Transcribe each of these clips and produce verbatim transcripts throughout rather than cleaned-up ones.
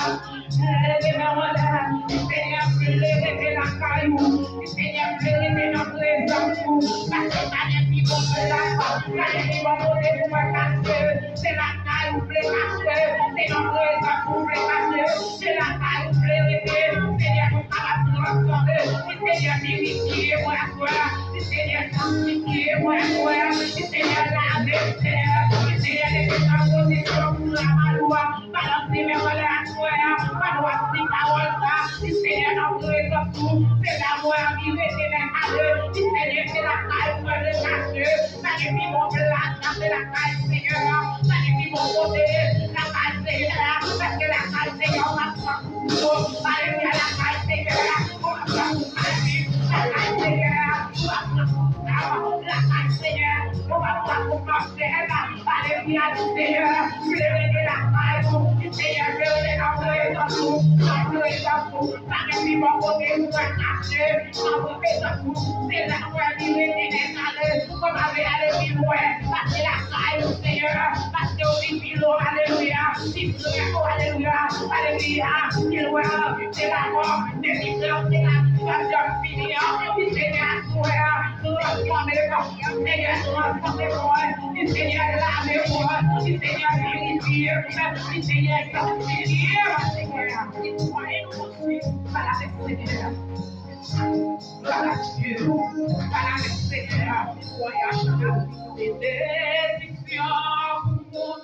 Leve men w anlè, Senyè, m vle rete lakay ou. Senyè, m vle rete nan prezans ou. Paske pa gen pi bon plas, pa gen pi bon kote pou mwen kache. Se lakay ou vle kache. Se nan prezans ou vle kache. Se lakay ou vle rete. Senyè, nou kapab transfòme. Senyè, pirifye mwen aswè a. Senyè, sanktifye mwen aswè a. Senyè, lave m, Senyè. Senyè, mete m nan pozisyon pou travay ou a. Balanse men w anlè aswè a. Pandan w ap li pawòl sa, di Senyè nan prezans ou. Se la mwen anvi rete lè ale. Di Senyè se lakay ou mwen vle kache. Pa gen pi bon plas la, se lakay Senyè a. Pa gen pi bon kote, lakay Senyè a. Paske lakay Senyè a, w ap pran kout kouto. Alelouya, lakay Senyè a. Ou ap pran kout maji. Lakay Senyè a. Ou ap pran kout zam. Lakay Senyè a. Ou ap pran kout manchèt. Alelouya, di Senyè, m vle rete lakay ou. Di Senyè, m vle rete nan prezans ou, nan prezans ou. Pa gen pi bon kote pou mwen kache, nan prezans ou. Se la mwen vle rete nèt ale. Mwen pa vle ale pi lwen, paske lakay ou, Senyè, paske ou vin pi lwen, alelouya, pi pre, o, alelouya, alelouya, pi lwen, se la mò, men pi pre, se la vi, pa janm fini, di Senyè, aswè a, transfòme mwen, Senyè, transfòme mwen. Di Senyè lave mwen, di Senyè pirifye mwen, di Senyè sanktifye mwen. Pale avèk Senyè a. Glwa a Dye. Pale avèk Senyè a. Benediksyon pou moun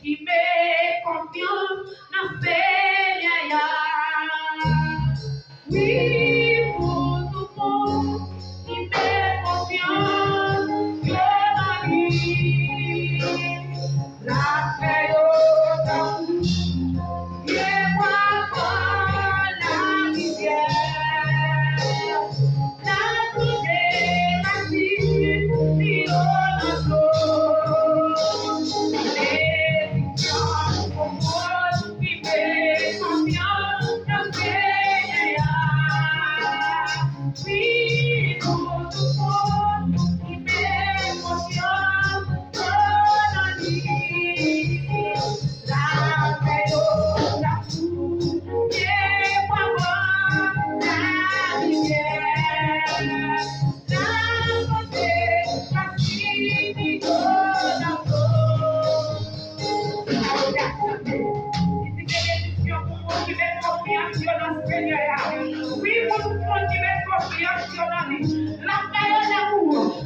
ki met konfyans nan Senyè a. Wi, pou tout moun ki met konfyans yo nan li, l ap fè yo tankou pye bwa bò larivyè. L ap plonje rasin li yo nan dlo. Benediksyon pou moun ki met konfyans nan Senyè a. Wi, pou tout moun ki met konfyans yo nan li, l ap fè yo tankou pye bwa bò larivyè. L ap plonje rasin li yo nan dlo. Sa yo te ap chante. Li di benediksyon pou moun ki met konfyans yo nan Senyè a. Wi, pou tout moun ki met konfyans yo nan li. L ap fè yo tankou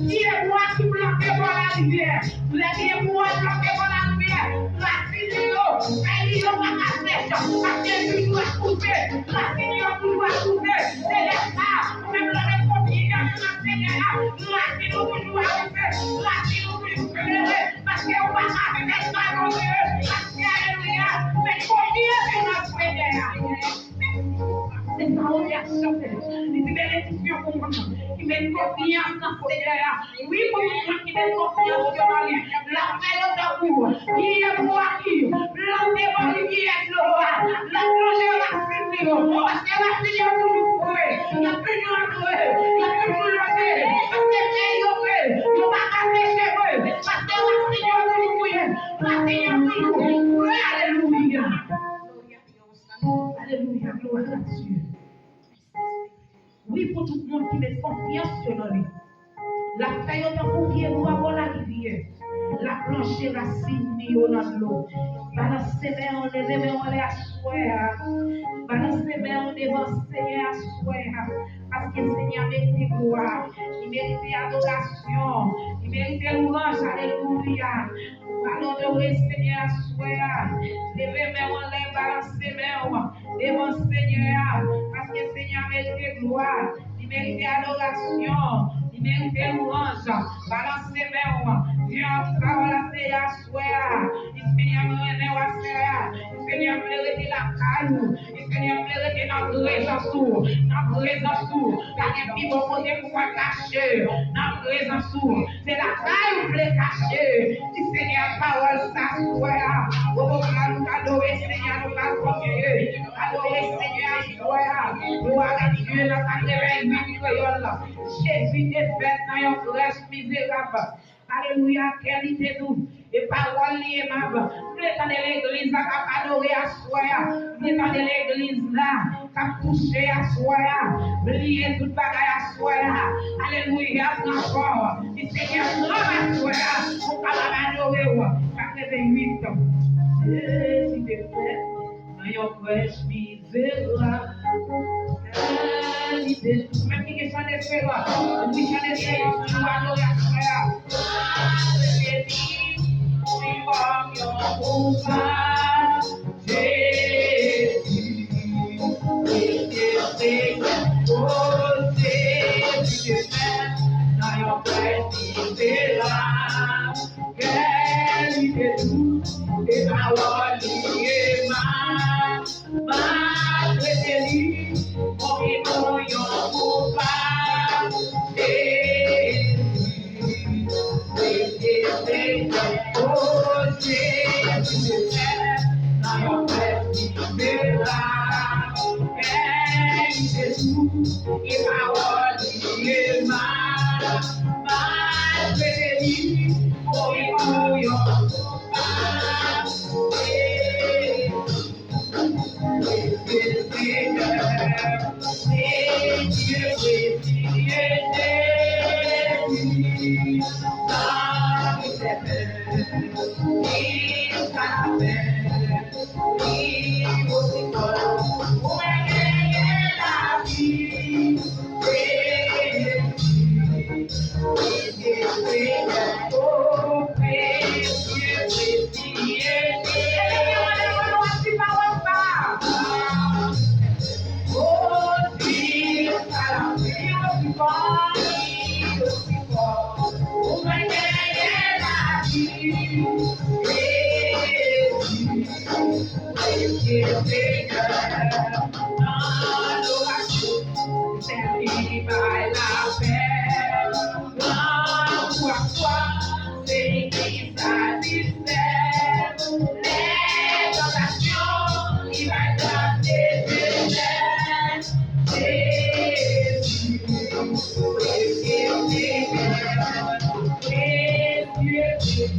pye bwa ki plante bò larivyè. Lè pye bwa plante bò larivyè, rasin li yo, fèy li yo pa ka sèch, paske li toujou ap pouse. Rasin yo toujou ap pouse. Se lè sa a, ou menm lè w met konfyans nan Senyè a, rasin ou toujou ap pouse. Rasin ou toujou klere. Paske ou pa ka fè sa Bondye. Paske, alelouya, se konfyans nan Senyè a. Se sa ou te ap chante. Li di benediksyon pou moun ki met konfyans nan Senyè a. Wi, pou tout moun ki met konfyans yo nan li. L ap fè yo tankou pye bwa ki plante bò rivyè dlo a. L ap plonje rasin li yo. Paske rasin yo toujou fre. Y ap toujou antre. Y ap toujou leve. Paske fèy yo fre. Yo pa ka seche vre. Paske rasin yo toujou mouye. Rasin yo toujou fre. Alelouya. Alelouya. Glwa a Dye. Wi, pou tout moun ki met konfyans yo nan li. L ap fè yo tankou pye bwa bò larivyè. L ap plonje rasin li yo nan dlo. Balanse men w, leve men w anlè aswè a. Balanse men w devan Senyè aswè a. Paske Senyè a merite glwa. Li merite adorasyon. Li merite lwanj. Alelouya. Ou pral onore Senyè aswè a. Leve men w anlè, balanse men w devan Senyè a, paske Senyè a merite glwa, li merite adorasyon, li merite lwanj. Balanse men w, di yon ti pawòl a Senyè aswè a. Di Senyè, mwen renmen w aswè a. Di Senyè, mwen vle rete lakay ou. Di Senyè, mwen vle rete nan prezans ou. Nan prezans ou. Pa gen pi bon kote pou mwen kache. Nan prezans ou. Se lakay ou vle kache. Di Senyè pawòl sa aswè a. O, nou adore Senyè, nou adore Senyè aswè a. Glwa a Dye nan katreventuit Kreyòl. Jezi te fèt nan yon krèch mizerab. Alelouya, kè li te dou. E pawòl li ye, m ap vle tande legliz la k ap adore aswè a. M vle tande legliz la k ap kouche aswè a. Bliye tout bagay aswè a. Alelouya, pran kò. Di, Senyè, pran aswè a pou m kapab adore w. Katrevenwit. Jezi te fèt nan yon krèch mizerab. Kè li te dou. Mèt ki gen chan desperans, ouvri chan desperans pou nou adore aswè a. Malgre li, li kòm yon koupab. Jezi, Jezi, Jezi, o Jezi, te fèt nan yon krèch mizerab. Kè li te dou, e pawòl li ye, m a, m a trete li kòm yon koupab. Jezi, Jezi, Jezi, o Jezi, te fèt nan yon krèch mizerab. Kè li te dou, e pawòl li ye, m a, m a trete li kòm yon koupab. Senyè, nan adorasyon, Sèl li bay lapè. Lanmou ak fwa, se li ki satisfè. Lè tantasyon, li bay gras e dezè. Jezi, Jezi, Jezi, Jezi, Jezi.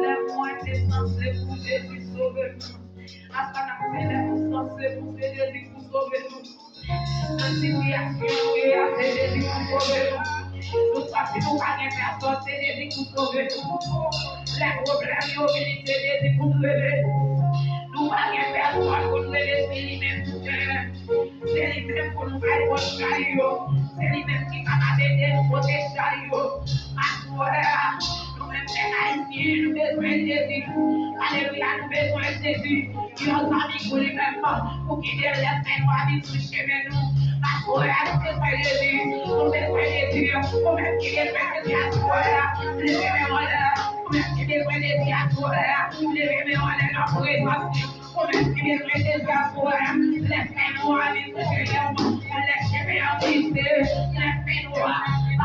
Lè mwen te sanse pou Jezi sove m, aswè n ap fè lè nou sanse pou se Jezi pou sove nou. Nan sitiyasyon nou ye a, se Jezi pou sove nou. Nou santi nou pa gen pèsòn, se Jezi pou sove nou. Lè pwoblèm yo vini, se Jezi pou nou rele. Nou pa gen pèsòn pou nou rele, se li menm, Senyè. Se li menm pou nou bay bòt chay yo. Se li menm ki kapab ede nou pote chay yo. Aswè a, nou menm pèp ayisyen, nou bezwen Jezi. Alelouya, nou bezwen Jezi. Yon zanmi pou li menm, pou kite lèfènwa vin sou chemen nou. Aswè a, nou bezwen Jezi. Nou bezwen Jezi. Ou menm ki bezwen Jezi aswè a, leve men w anlè. Ou menm ki bezwen Jezi aswè a, leve men w anlè nan prezans li. Ou menm ki bezwen Jezi aswè a, lè fènwa vin sou chemen w, lè chemen an brise, lè fènwa,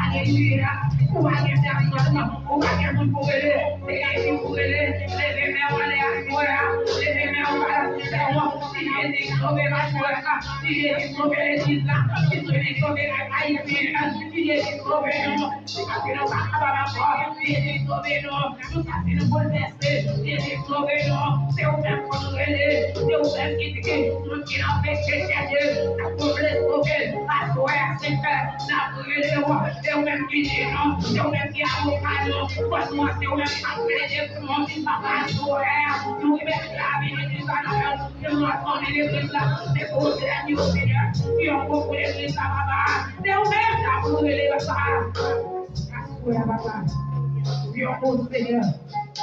alelouya, ou pa gen pèsòn, ou pa gen moun pou rele, se Jezi pou rele, leve men w anlè aswè a, leve men w, balanse men w, di Jezi sove m aswè a, di Jezi sove legliz la, di Jezi sove pèp ayisyen an, di Jezi sove nou. Nou santi nou pa kapab ankò. Jezi sove nou. Nou santi nou boulvèse. Jezi sove nou. Se ou menm pou nou rele. Se ou menm ki di moun ki nan peche, Senyè, k ap vle sove. Aswè a, Senyè, n ap rele w. Se ou menm ki di nou. Se ou menm ki avoka nou. Fòs nou an, se ou menm k ap plede pou nou. Papa, aswè a, nou remèt lavi legliz la nan men w. Se nou ap fòme legliz la. Se pwoblèm yo, Senyè, ki yon bon pou legliz la, papa. Se ou menm k ap rele, papa. Aswè a, papa. Yon bon Senyè.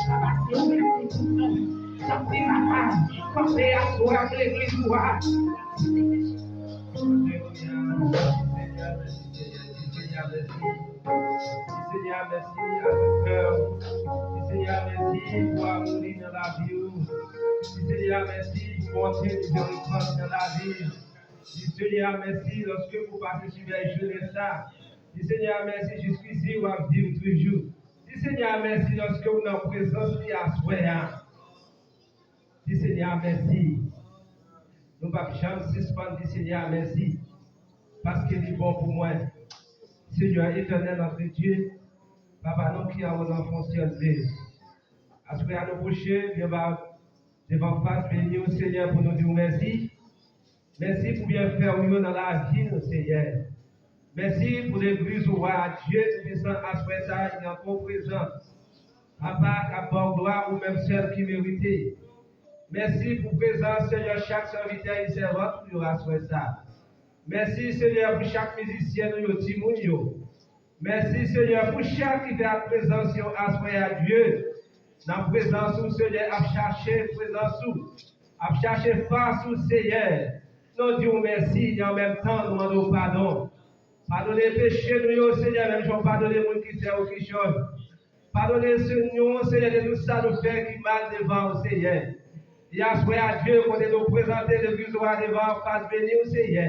Papa, se ou menm ki tout nou. Tanpri, papa. Kanpe aswè a pou legliz ou a. Alelouya. Senyè, mèsi, Senyè. Senyè, mèsi. Senyè, mèsi a tout kè w. Senyè, mèsi pou amou li nan lavi w. Senyè, mèsi pou bonte, mizerikòd nan lavi. Di Senyè a mèsi lòske ou pase sou bèl jounen sa. Di Senyè a mèsi jiskisi w ap viv toujou. Di Senyè a mèsi lòske ou nan prezans li aswè a. Di Senyè a mèsi. Nou p ap janm sispann di Senyè a mèsi. Paske li bon pou mwen. Senyè etènèl, notre Dieu, Papa nou ki anwo nan fon syèl, Jezi. Aswè a nou kouche, byen ba devan fas beni w, Senyè, pou nou di w mèsi. Mèsi pou byenfè w yo nan lavi nou, Senyè. Mèsi pou legliz ou a, Dye Toupisan, aswè sa a, li ankò prezan. Papa, k ap ba w glwa, ou menm sèl ki merite. Mèsi pou prezans, Senyè, chak sèvitè e sèvant ou yo aswè sa a. Mèsi, Senyè, pou chak mizisyen nou yo, timoun yo. Mèsi, Senyè, pou chak ki fè ak prezans yo aswè a, Dye. Nan prezans ou, Senyè, ap chache prezans ou. Ap chache fas ou, Senyè. Nou di w mèsi, e an menm tan, nou mande w padon. Padone peche nou yo, Senyè, menm jan w padone moun ki fè ou ki jòj. Padone nou, Senyè, de tout sa nou fè ki mal devan ou, Senyè. E aswè a, Dye, kote nou prezante legliz ou a devan fas beni w, Senyè.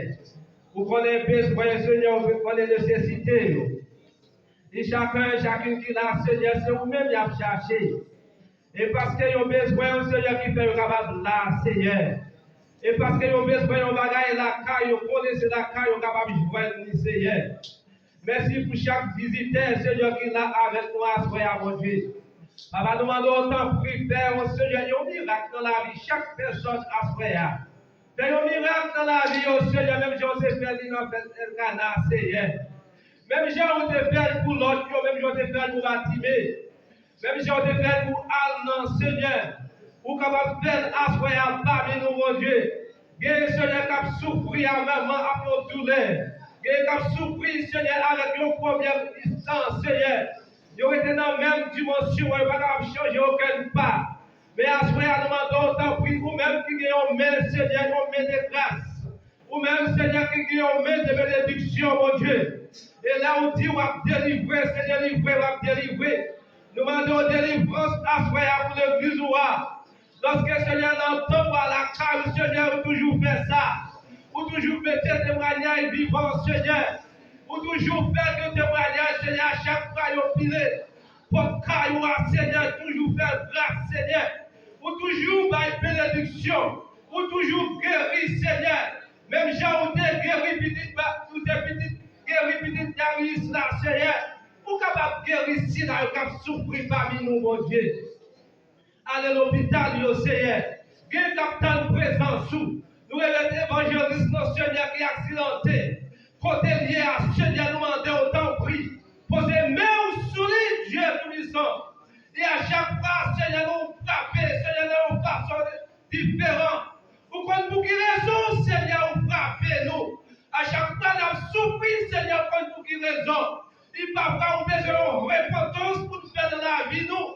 Ou konnen bezwen, Senyè, ou konnen nesesite yo. E chakun, chakun ki la, Senyè, se ou menm y ap chache. E paske yo bezwen w, Senyè, ki fè yo kapab la, Senyè. E paske yo bezwen yon bagay lakay yo, konnen se lakay yo kapab jwenn li, Senyè. Mèsi pou chak vizitè, Senyè, ki la avèk nou aswè a, Bondye. Papa, nou mande w, tanpri, fè, o Senyè, yon mirak nan lavi chak pèsòn aswè a. Fè yon mirak nan lavi yo, Senyè, menm jan w te fè li nan fèt Elkana, Senyè. Menm jan w te fè l pou lòt yo, menm jan w te fè l pou Batime. Menm jan w te fè l pou Alnan, Senyè, ou kapab fè l aswè a pami nou, Bondye. Gen, Senyè, k ap soufri avèk, avèk yon doulè. Gen k ap soufri, Senyè, avèk yon pwoblèm istan, Senyè. Yo rete nan menm dimansyon an, yo pa kapab chanje okenn pa. Men aswè a, nou mande w, tanpri, ou menm ki gen yon men, Senyè, yon men de gras. Ou menm, Senyè, ki gen yon men de benediksyon, Bondye. E lè ou di w ap delivre, se delivre w ap delivre. Nou mande w delivrans aswè a pou legliz ou a. Lòske, Senyè, nan tanp ou a, lakay ou, Senyè, ou toujou fè sa. Ou toujou mete temwayaj vivan, Senyè. Ou toujou fè gen temwayaj, Senyè, a chak fwa yo pile pòt kay ou a, Senyè, toujou fè gras, Senyè. Ou toujou bay benediksyon. Ou toujou geri, Senyè. Menm jan ou te geri pitit ba, ou te pitit, geri pitit Darius la, Senyè, ou kapab geri sila yo k ap soufri pami nou, Bondye. Ale lopital yo, Senyè. Gen k ap tann prezans ou. Nou remèt evanjelis nan, Senyè, ki aksidante. Kote l ye a, Senyè, nou mande w, tanpri, poze men w sou li, Dye Toupisan. E a chak fwa, Senyè, nou frape, Senyè, nan yon fason diferan. Ou konn pou ki rezon, Senyè, ou frape nou. A chak fwa n ap soufri, Senyè, ou konn pou ki rezon. Li pa vre, ou bezwen yon repantans pou n fè nan lavi nou.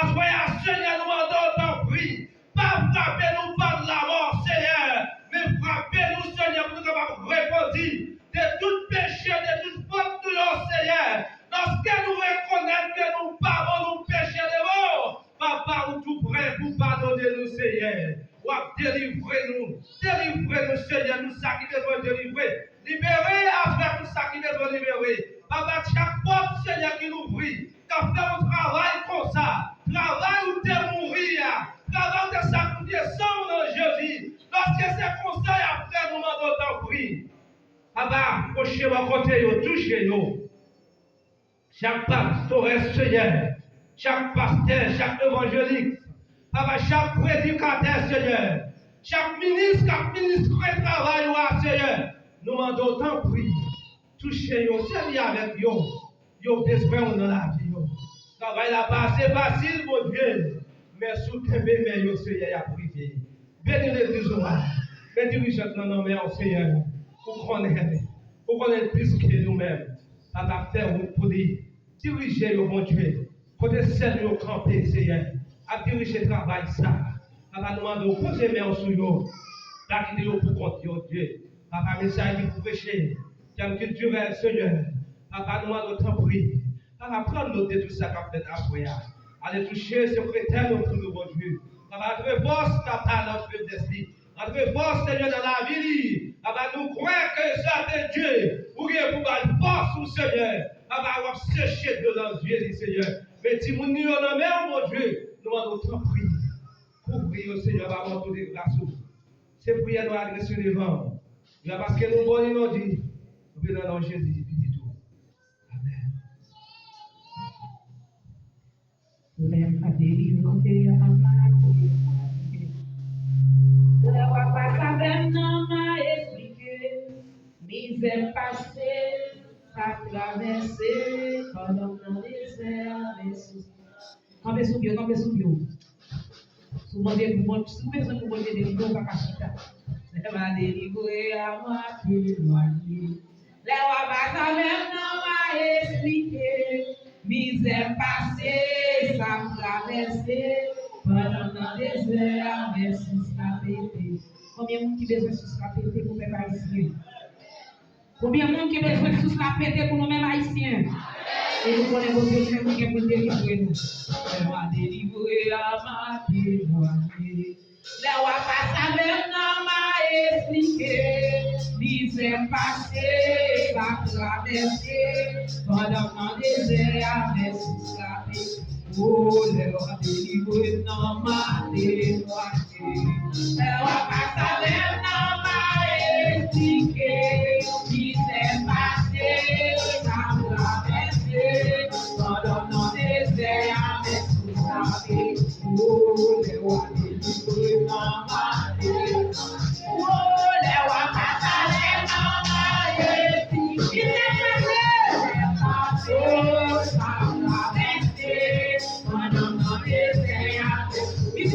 Aswè a, Senyè, nou mande w, tanpri, pa frape nou pa lanmò, Senyè, men frape nou, Senyè, pou nou kapab repanti de tout peche, de tout fòt nou yo, Senyè. Lòske nou rekonèt ke nou pa bon, nou peche devan w, Papa, ou tou prè pou padone nou, Senyè. W ap delivre nou. Delivre nou, Senyè, nou sa ki bezwen delivre. Libere avèk nou sa ki bezwen libere. Papa, chak pòt, Senyè, ki louvri, k ap fè yon travay konsa. Travay ou te mouri a. Travay ou te sakrifye san w nan Jezi. Lòske se konsa y ap fè, nou mande w tanpri. Papa, pwoche bò kote yo, touche yo. Chak pastores, Senyè, chak pastè, chak evanjelik, papa, chak predikatè, Senyè, chak minis k ap ministre travay ou a, Senyè, nou mande w, tanpri, touche yo, sèvi avèk yo. Yo bezwen w nan lavi yo. Travay la pa ase fasil, Bondye, men si w kenbe men yo, Senyè, y ap rive. Beni legliz ou a. Men dirijant nan nan men w, Senyè. Ou konnen, ou konnen l plis ke nou menm. Papa, fè wout pou li. Dirije yo, Bondye, kote sèl yo kanpe, Senyè, ap dirije travay sa. Papa, nou mande w poze men w sou yo. Pa kite yo pou kont yo, Dye. Papa, mesaj li pou preche, tèm kiltirèl, Senyè. Papa, nou mande w, tanpri. Papa, pran not de tout sa k ap fèt apre a. Ale touche sekretè nou pou nou, Bondye. Papa, antre fòs, papa, nan feblès li. Antre fòs, Senyè, nan lavi li. Papa, nou kwè ke sa te Dye, ou gen pou ba l fòs ou, Senyè. Papa, w ap seche dlo nan zye li, Senyè. Men timoun li yo nan men w, Bondye, nou mande w, tanpri, kouvri yo, Senyè, pa manto de gras ou. Se priyè nou adrese devan w. Nan paske nou bon li, nou di, nou priye nan non Jezi, pitit ou. Amèn. Lè m pa delivre a maten, lè w ap pase avè m nan, m a esplike. Mizè m pase, m ap travèse, pandan m nan dezè a, mèsi. Kanpe sou pye w, kanpe sou pye w. Si w mande pou Bondye, si w bezwen pou Bondye delivre w, pa ka chita. Lè m a delivre a, m a temwaye. Lè w ap pase avè m nan, m a esplike. Mizè m pase, sa m travèse. Pandan m nan dezè a, mèsi sa pete. Konbyen moun ki bezwen sous la pete pou pèp ayisyen? Konbyen moun ki bezwen sous la pete pou nou menm ayisyen? E nou konnen Bondye li menm li gen pou l delivre nou. Lè w a delivre a, m a temwaye. Lè w ap pase avè m nan, m a esplike. Mizè m pase, m ap travèse. Pandan m nan dezè a, mèsi sa pete. O, lè w ap delivre m nan, m a temwaye. Lè w ap pase avè m nan, m a esplike. Mizè pase, m ap travèse. Pandan m nan dezè a, mèsi sa pete. O, lè w ap delivre m nan, m a temwaye. O, lè w ap pase avè m nan, m a esplike. Mizè pase, mizè pase, m ap travèse. Pandan m nan dezè a, mèsi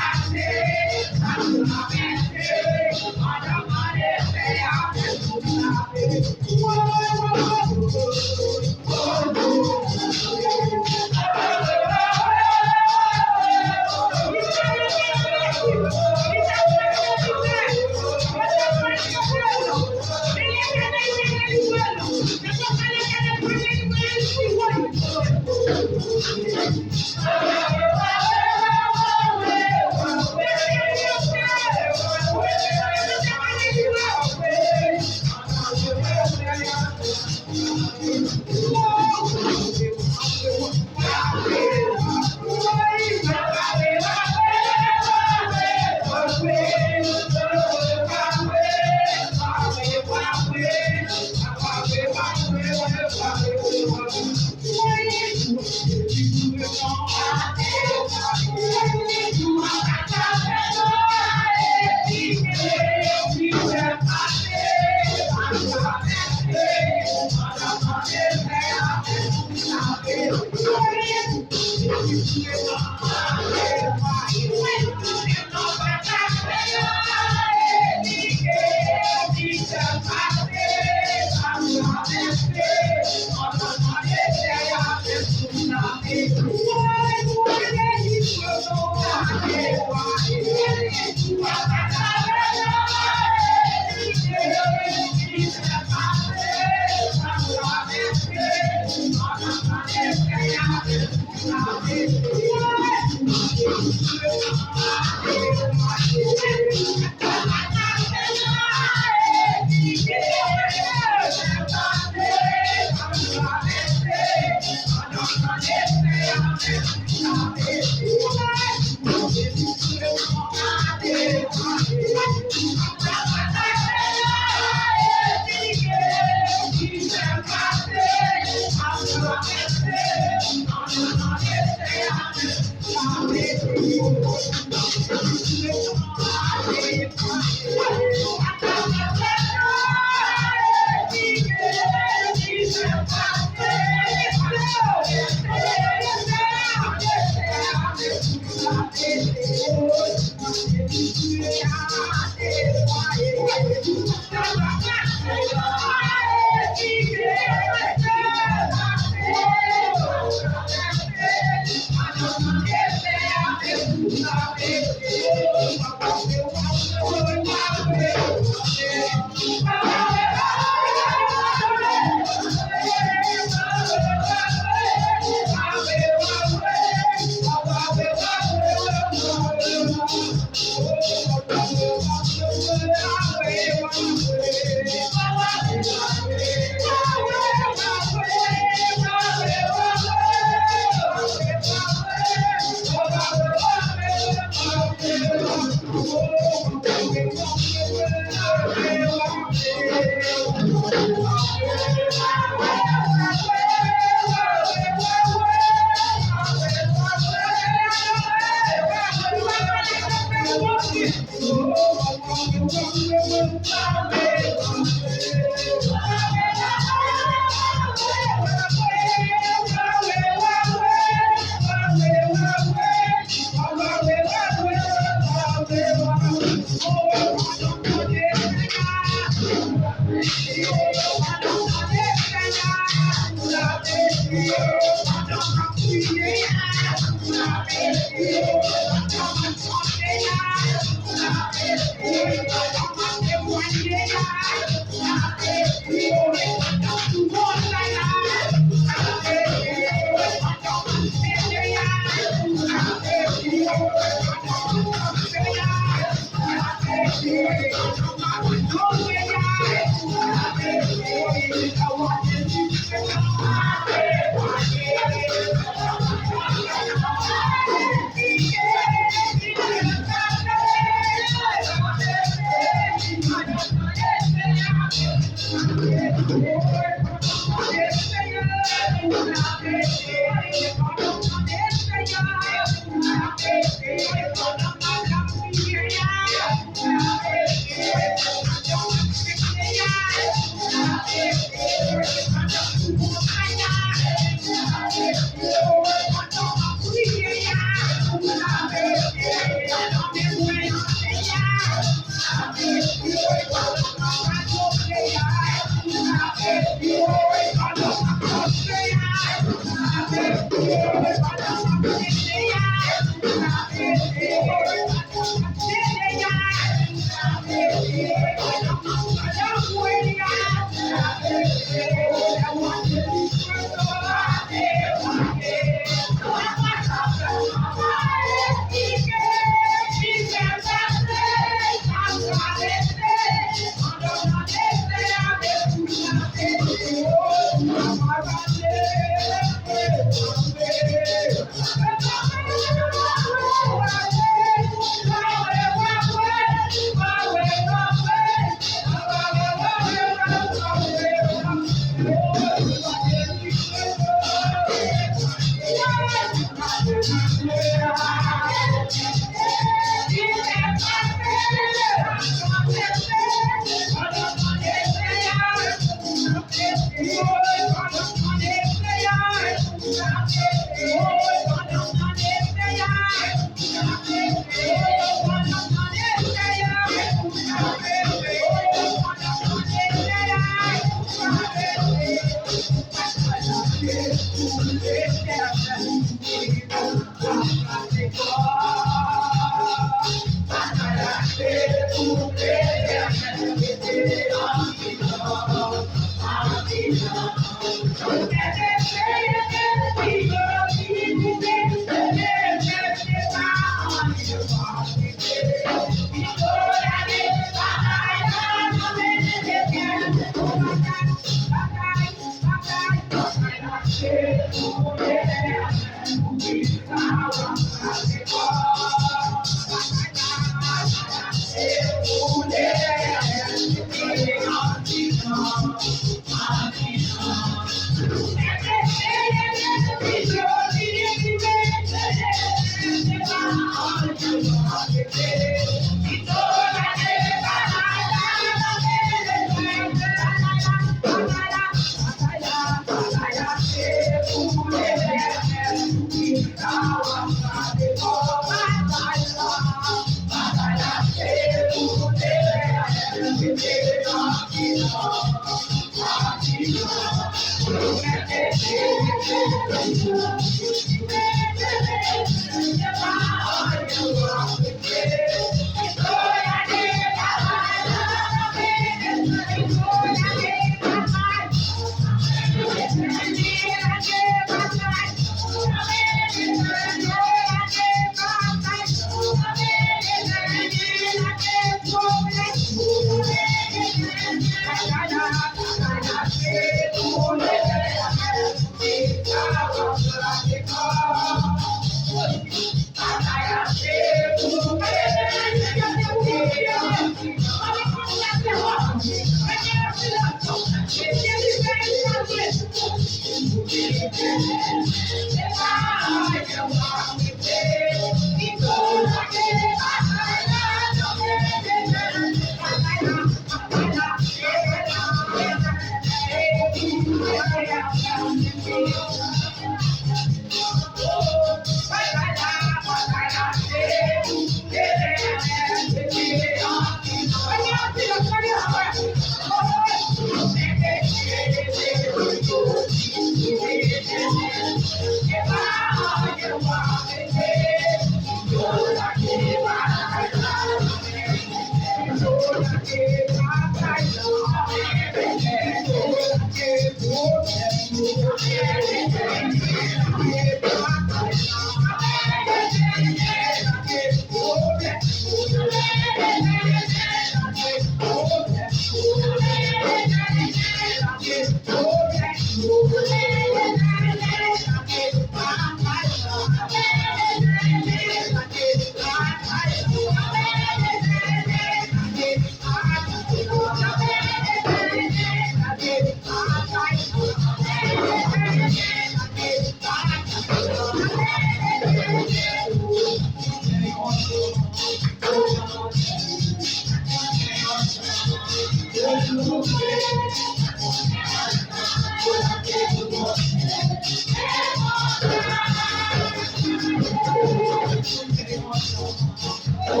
Si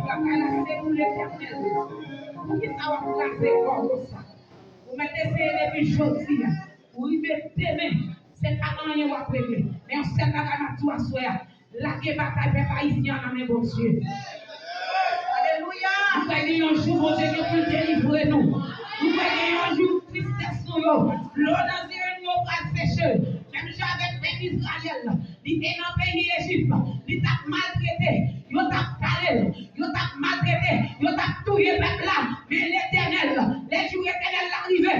bagay la se pou Letènèl, poukisa w ap kraze kò w konsa? Ou mèt eseye depi jodi a. Ou rive demen, se pa anyen w ap regle. Men yon sèl bagay m ap di w aswè a, lage batay pèp ayisyen an nan men Bondye. Alelouya! Nou kwè gen yon jou Bondye gen pou l delivre nou. Nou kwè gen yon jou tristès nou yo, dlo nan zye n yo pral seche. Menm jan avèk pèp Izrayèl, li te nan peyi Ejip, li t ap maltrete, yo t ap kale l, yo t ap maltrete, yo t ap touye pèp la. Men Letènèl, lè jou Letènèl la rive,